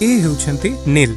ଏ ହେଉଛନ୍ତି ନୀଲ।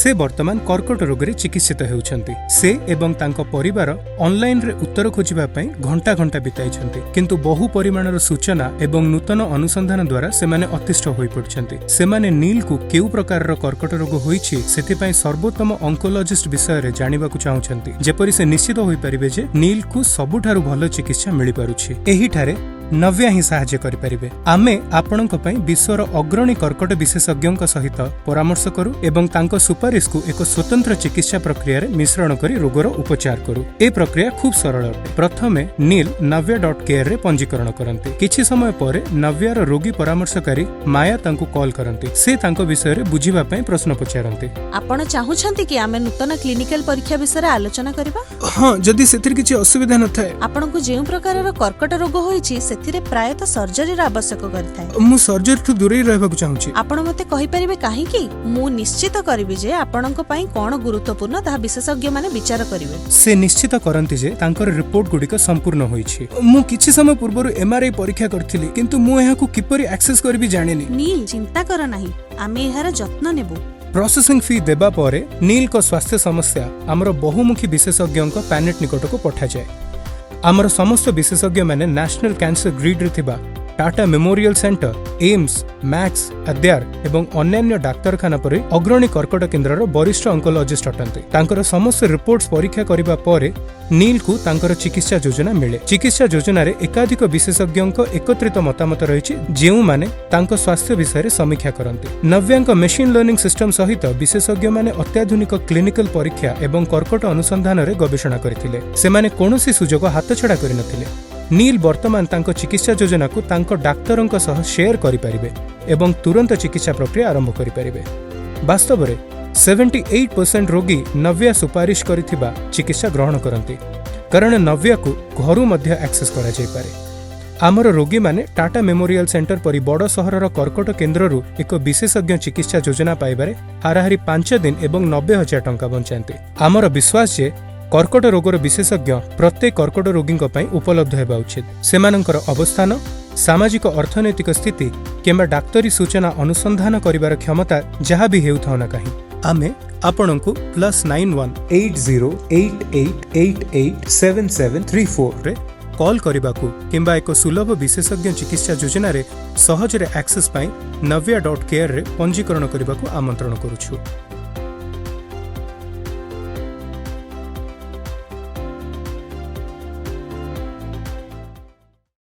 ସେ ବର୍ତ୍ତମାନ କର୍କଟ ରୋଗରେ ଚିକିତ୍ସିତ ହେଉଛନ୍ତି। ସେ ଏବଂ ତାଙ୍କ ପରିବାର ଅନଲାଇନରେ ଉତ୍ତର ଖୋଜିବା ପାଇଁ ଘଣ୍ଟା ଘଣ୍ଟା ବିତାଇଛନ୍ତି, କିନ୍ତୁ ବହୁ ପରିମାଣର ସୂଚନା ଏବଂ ନୂତନ ଅନୁସନ୍ଧାନ ଦ୍ୱାରା ସେମାନେ ଅତିଷ୍ଠ ହୋଇପଡ଼ିଛନ୍ତି। ସେମାନେ ନୀଲକୁ କେଉଁ ପ୍ରକାରର କର୍କଟ ରୋଗ ହୋଇଛି, ସେଥିପାଇଁ ସର୍ବୋତ୍ତମ ଅଙ୍କୋଲୋଜିଷ୍ଟ ବିଷୟରେ ଜାଣିବାକୁ ଚାହୁଁଛନ୍ତି, ଯେପରି ସେ ନିଶ୍ଚିତ ହୋଇପାରିବେ ଯେ ନୀଲକୁ ସବୁଠାରୁ ଭଲ ଚିକିତ୍ସା ମିଳିପାରୁଛି। ଏହିଠାରେ ନବ୍ୟା ହିଁ ସାହାଯ୍ୟ କରିପାରିବେ। ଆମେ ଆପଣଙ୍କ ପାଇଁ ବିଶ୍ୱର ଅଗ୍ରଣୀ କର୍କଟ ବିଶେଷଜ୍ଞଙ୍କ ସହିତ ପରାମର୍ଶ କରୁ ଏବଂ ତାଙ୍କ ସୁପାରିଶକୁ ଏକ ସ୍ୱତନ୍ତ୍ର ଚିକିତ୍ସା ପ୍ରକ୍ରିୟାରେ ମିଶ୍ରଣ କରି ରୋଗର ଉପଚାର କରୁ। ଏ ପ୍ରକ୍ରିୟା ଖୁବ୍ ସରଳ ଅଟେ। ପ୍ରଥମେ ନୀଲ ନବ୍ୟା.କେୟାରରେ ପଞ୍ଜୀକରଣ କରନ୍ତି। କିଛି ସମୟ ପରେ ନବ୍ୟାର ରୋଗୀ ପରାମର୍ଶକାରୀ ମାୟା ତାଙ୍କୁ କଲ୍ କରନ୍ତି। ସେ ତାଙ୍କ ବିଷୟରେ ବୁଝିବା ପାଇଁ ପ୍ରଶ୍ନ ପଚାରନ୍ତି। ଆପଣ ଚାହୁଁଛନ୍ତି କି ଆମେ ନୂତନ କ୍ଲିନିକାଲ ପରୀକ୍ଷା ବିଷୟରେ ଆଲୋଚନା କରିବା? ହଁ, ଯଦି ସେଥିରେ କିଛି ଅସୁବିଧା ନଥାଏ। ଆପଣଙ୍କୁ ଯେଉଁ ପ୍ରକାରର କର୍କଟ ରୋଗ ହୋଇଛି, ସେଥିରେ ପ୍ରାୟତଃ ସର୍ଜରୀର ଆବଶ୍ୟକ କରିଥାଏ। ମୁଁ ସର୍ଜରୀଠୁ ଦୂରେଇ ରହିବାକୁ ଚାହୁଁଛି। ଆପଣ ମୋତେ କହିପାରିବେ କାହିଁକି? ମୁଁ ନିଶ୍ଚିତ କରିବି ଯେ ଆପଣଙ୍କ ପାଇଁ କ'ଣ ଗୁରୁତ୍ୱପୂର୍ଣ୍ଣ, ତାହା ବିଶେଷଜ୍ଞମାନେ ବିଚାର କରିବେ। ସେ ନିଶ୍ଚିତ କରନ୍ତି ଯେ ତାଙ୍କର ରିପୋର୍ଟ ଗୁଡ଼ିକ ସମ୍ପୂର୍ଣ୍ଣ ହୋଇଛି। ମୁଁ କିଛି ସମୟ ପୂର୍ବରୁ ଏମ୍ଆର୍ଆଇ ପରୀକ୍ଷା କରିଥିଲି, କିନ୍ତୁ ମୁଁ ଏହାକୁ କିପରି ଆକ୍ସେସ୍ କରିବି ଜାଣିନି। ନୀଲ, ଚିନ୍ତା କର ନାହିଁ। ଆମେ ଏହାର ଯତ୍ନ ନେବୁ। ପ୍ରୋସେସିଂ ଫି ଦେବା ପରେ ନୀଲଙ୍କ ସ୍ୱାସ୍ଥ୍ୟ ସମସ୍ୟା ଆମର ବହୁମୁଖୀ ବିଶେଷଜ୍ଞଙ୍କ ପ୍ୟାନେଲ ନିକଟକୁ ପଠାଯାଏ। ଆମର ସମସ୍ତ ବିଶେଷଜ୍ଞମାନେ ନ୍ୟାସନାଲ କ୍ୟାନ୍ସର ଗ୍ରିଡ୍ରେ ଥିବା Tata memorial centre, AIIMS, Max, Adyar ଏବଂ ଅନ୍ୟାନ୍ୟ ଡାକ୍ତରଖାନା ପରି ଅଗ୍ରଣୀ କର୍କଟ କେନ୍ଦ୍ରର ବରିଷ୍ଠ ଅଙ୍କୋଲୋଜିଷ୍ଟ ଅଟନ୍ତି। ତାଙ୍କର ସମସ୍ତ ରିପୋର୍ଟସ ପରୀକ୍ଷା କରିବା ପରେ ନୀଲକୁ ତାଙ୍କର ଚିକିତ୍ସା ଯୋଜନା ମିଳେ। ଚିକିତ୍ସା ଯୋଜନାରେ ଏକାଧିକ ବିଶେଷଜ୍ଞଙ୍କ ଏକତ୍ରିତ ମତାମତ ରହିଛି, ଯେଉଁମାନେ ତାଙ୍କ ସ୍ୱାସ୍ଥ୍ୟ ବିଷୟରେ ସମୀକ୍ଷା କରନ୍ତି। ନବ୍ୟାଙ୍କ ମେସିନ୍ ଲର୍ଣ୍ଣିଂ ସିଷ୍ଟମ ସହିତ ବିଶେଷଜ୍ଞମାନେ ଅତ୍ୟାଧୁନିକ କ୍ଲିନିକାଲ ପରୀକ୍ଷା ଏବଂ କର୍କଟ ଅନୁସନ୍ଧାନରେ ଗବେଷଣା କରିଥିଲେ। ସେମାନେ କୌଣସି ସୁଯୋଗ ହାତଛଡ଼ା କରିନଥିଲେ। ନୀଲ ବର୍ତ୍ତମାନ ତାଙ୍କ ଚିକିତ୍ସା ଯୋଜନାକୁ ତାଙ୍କ ଡାକ୍ତରଙ୍କ ସହ ସେୟାର କରିପାରିବେ ଏବଂ ତୁରନ୍ତ ଚିକିତ୍ସା ପ୍ରକ୍ରିୟା ଆରମ୍ଭ କରିପାରିବେ। ବାସ୍ତବରେ 78% ରୋଗୀ ନବ୍ୟା ସୁପାରିଶ କରିଥିବା ଚିକିତ୍ସା ଗ୍ରହଣ କରନ୍ତି, କାରଣ ନବ୍ୟାକୁ ଘରୁ ମଧ୍ୟ ଆକ୍ସେସ୍ କରାଯାଇପାରେ। ଆମର ରୋଗୀମାନେ ଟାଟା ମେମୋରିଆଲ ସେଣ୍ଟର ପରି ବଡ଼ ସହରର କର୍କଟ କେନ୍ଦ୍ରରୁ ଏକ ବିଶେଷଜ୍ଞ ଚିକିତ୍ସା ଯୋଜନା ପାଇବାରେ ହାରାହାରି 5 ଦିନ ଏବଂ ₹90,000 ବଞ୍ଚାନ୍ତି। ଆମର ବିଶ୍ୱାସ ଯେ କର୍କଟ ରୋଗର ବିଶେଷଜ୍ଞ ପ୍ରତ୍ୟେକ କର୍କଟ ରୋଗୀଙ୍କ ପାଇଁ ଉପଲବ୍ଧ ହେବା ଉଚିତ, ସେମାନଙ୍କର ଅବସ୍ଥାନ, ସାମାଜିକ ଅର୍ଥନୈତିକ ସ୍ଥିତି କିମ୍ବା ଡାକ୍ତରୀ ସୂଚନା ଅନୁସନ୍ଧାନ କରିବାର କ୍ଷମତା ଯାହା ବି ହେଉଥାଉ ନା କାହିଁ। ଆମେ ଆପଣଙ୍କୁ +91 8088888773 4ରେ କଲ୍ କରିବାକୁ କିମ୍ବା ଏକ ସୁଲଭ ବିଶେଷଜ୍ଞ ଚିକିତ୍ସା ଯୋଜନାରେ ସହଜରେ ଆକ୍ସେସ୍ ପାଇଁ ନବ୍ୟା.କେୟାରରେ ପଞ୍ଜୀକରଣ କରିବାକୁ ଆମନ୍ତ୍ରଣ କରୁଛୁ।